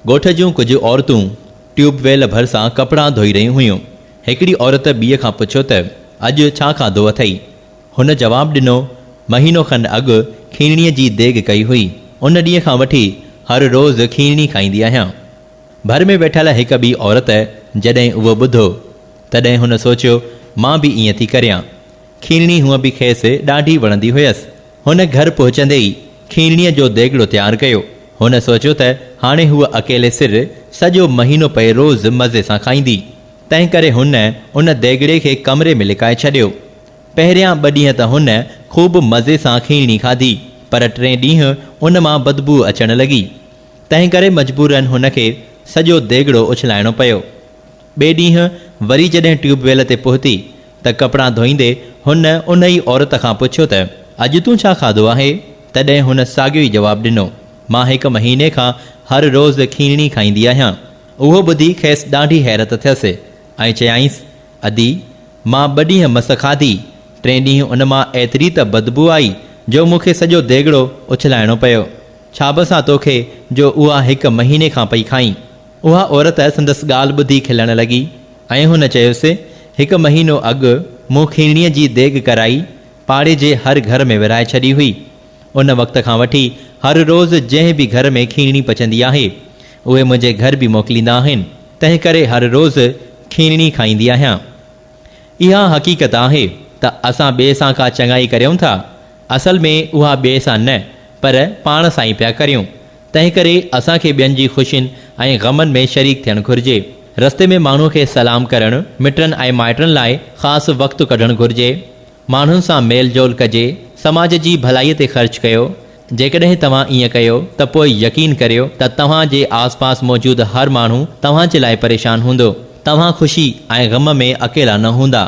ڳوٺ جون ڪجهه عورتون ٽيوب ويل ڀرسان ڪپڙا ڌوئي رهيون هيون. هڪڙي عورت ٻيء کان پڇيو ته، اڄ ڇا کاڌو اٿئي؟ هن جواب ڏنو، مهينو کن اڳ کيرڻيء جي ديڳ ڪئي هئي. ان ڏينهن کان وٺي هر روز کيرڻي کائيندي آهيان. ڀر ۾ ويٺل هڪ ٻي عورت جڏهن اهو ٻڌو، تڏهن هن سوچيو، مان به ائين ٿي ڪريان. کيرڻي هونء به کيس ڏاڍي وڻندي هيس. هن گهر پهچندي ئي کيرڻيء جو ديڳڙو تيار ڪيو. هن سوچيو ته هاڻي هوء اڪيلي سر سڄو مهينو پئي روز مزي سان کائيندي. تنهنڪري هن ان ديڳڙي کي ڪمري ۾ لڪائي ڇڏيو. پهريان ٻه ڏينهن ته هن خوب مزي سان کيرڻي کاڌي، پر ٽئين ڏينهن ان مان بدبوء اچڻ لڳي. تنهنڪري مجبوراً هن کي سڄو ديڳڙو اڇلائڻو پيو. ٻئي ڏينهن وري جڏهن ٽيوب ويل تي پهتي ته ڪپڙا ڌوئيندي هن ان ئي عورت کان پڇيو ته اڄ تون ڇا کاڌو آهي؟ تڏهن هن ساڳيو ئي جواب ڏنو، مان هڪ مهيني کان هر روز کيرڻي کائيندي آهيان. اهو ٻڌي کيس ڏاڍي حيرت ٿيس ۽ چيائينس، ادي، مان ٻه ڏينهن مس کاڌي، ٽئين ڏينهن ان مان ايتري ته بدبوء آئي جو مون کي سڄو ديڳڙو اڇلائڻو پيو. ڇابسان توکي جو اها هڪ مهيني کان پئي کائين. اها عورت سندس ڳالهه ٻڌي کلڻ لڳي ۽ هن چيس، هڪ مهينو اڳ مون کيرڻيء جي ديڳ ڪرائي پاڙي جي هر گهر ۾ ورهائي ڇڏي هئي. ان وقت کان وٺي هر روز جنهن به گهر ۾ کيرڻي پچندي آهي، اهي منهنجي گهر به موڪليندا آهن، تنهنڪري هر روز کيرڻي کائيندي آهيان. اها حقيقت آهي ته اسان ٻئي سان ڪا چڱائي ڪريون ٿا، اصل ۾ اها ٻئي سان نه پر پاڻ سان ئي پيا ڪريون. تنهنڪري اسان کي ٻين جي خوشين ۽ غمن ۾ شريڪ ٿيڻ گهرجي. رستي ۾ ماڻهوء کي سلام ڪرڻ، مٽن ۽ مائٽن لاء خاص وقت ڪڍڻ گهرجي. ماڻهن سان ميل جول ڪجي. سماج جي ڀلائيء تي خرچ ڪيو. جيڪڏهن توهان ائين ڪيو ته پوء يقين ڪريو ته توهان جي آس پاس موجود هر ماڻهو توهان جي لاء پريشان هوندو. توهان خوشي ۽ غم ۾ اڪيلا نه هوندا.